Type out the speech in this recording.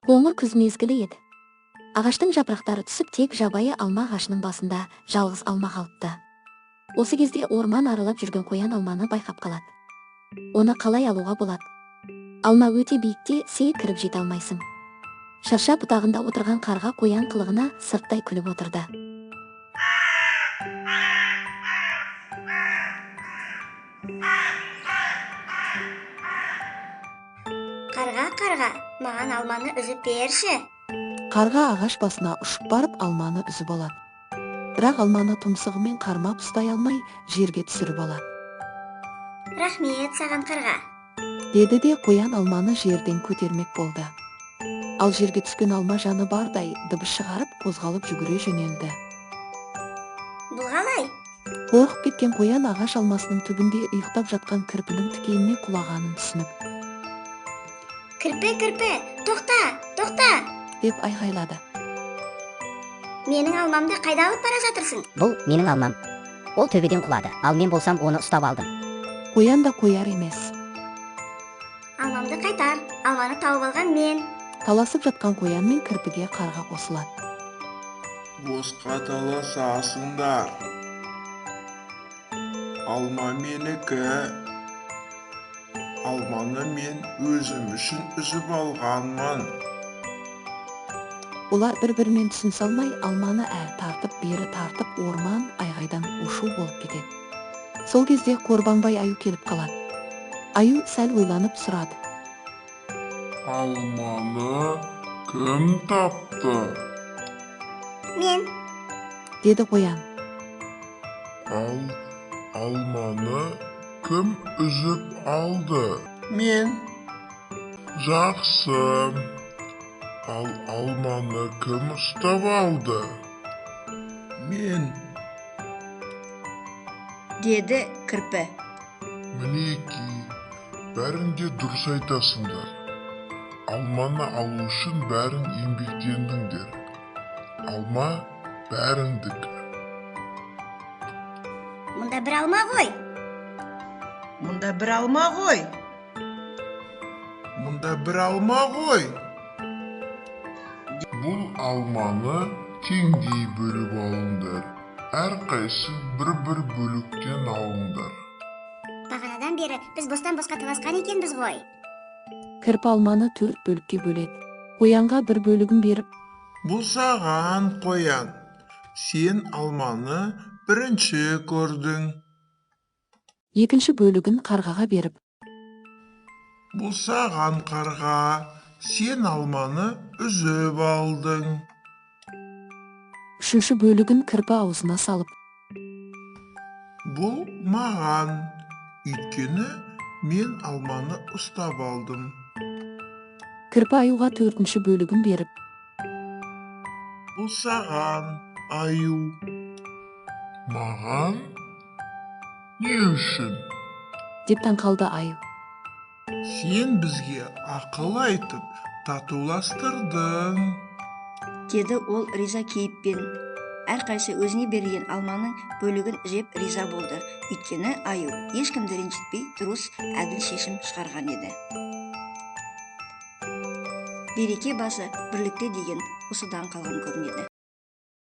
Қоңыр күз мезгілі еді. Ағаштың жапырақтары түсіп, тек жабайы алма ағашының басында жалғыз алма қалыпты. Осы кезде орман аралап жүрген қоян алманы байқап қалады. Оны қалай алуға болады? Алма өте биікте, секіріп жете алмайсың. Шырша бұтағында отырған қарға қоян қылығына сырттай күліп отырды. Қарға, қарға, маған алманы үзіп берші. Қарға ағаш басына ұшып барып, алманы үзіп алады. Бірақ алманы тұмсығымен қармап ұстай алмай, жерге түсіріп алады. Рахмет саған, қарға. Деді де қоян алманы жерден көтермек болды. Ал жерге түскен алма жаны бардай дыбыс шығарып, қозғалып жүгіре жөнелді. Бұл қалай? Қорқып кеткен қоян ағаш алмасының түбінде ұйықтап жатқан кірпінің тікеніне құлағанын түсініп, Кірпі, кірпі, тоқта, тоқта. деп айғайлады. Менің алмамды қайда алып бара жатырсың? Бұл менің алмам. Ол төбеден құлады, ал мен болсам, оны ұстап алдым. Қоян да қояр емес. Алмамды қайтар. Алманы тауып алған мен. Таласып жатқан қоян мен кірпіге қарға қосылады. Босқа таласасыңдар. Алма менікі. Алманы мен өзім үшін үзіп алғанмын. Олар бір-бірімен түсінісе алмай, алманы әрі тартып, бері тартып, орман айғайдан у-шу болып кетеді. Сол кезде Қорбаңбай аю келіп қалады. Аю сәл ойланып сұрады. Алманы кім тапты? Мен. Деді қоян. Ал алманы кім үзіп алды? Мен. Жақсы. Ал алманы кім ұстап алды? Мен. Деді кірпі. Мінеки, бәрің де дұрыс айтасыңдар. Алманы алу үшін бәрің еңбектендіңдер. Алма бәріңдікі. Мұнда бір алма ғой. Мұнда бір алма ғой. Мұнда бір алма ғой. Бұл алманы теңдей бөліп алыңдар. Әрқайсы бір-бір бөліктен алыңдар. Бағанадан бері біз бостан босқа таласқан екенбіз ғой. Кірпі алманы төрт бөлікке бөледі. Қоянға бір бөлігін беріп, Бұл саған, қоян. Сен алманы бірінші көрдің. Екінші бөлігін қарғаға беріп, Бұл саған, қарға. Сен алманы үзіп алдың. Үшінші бөлігін кірпі аузына салып, Бұл маған. Өйткені мен алманы ұстап алдым. Кірпі аюға төртінші бөлігін беріп, Бұл саған, аю. Маған? Не үшін? Деп таң қалды аю. Сен бізге ақыл айтып, татуластырдың. Деді ол риза кейіппен. Әрқайсы өзіне берілген алманың бөлігін жеп, риза болды. Өйткені аю ешкімді ренжітпей, дұрыс, әділ шешім шығарған еді. Береке басы бірлікте деген осыдан қалған көрінеді.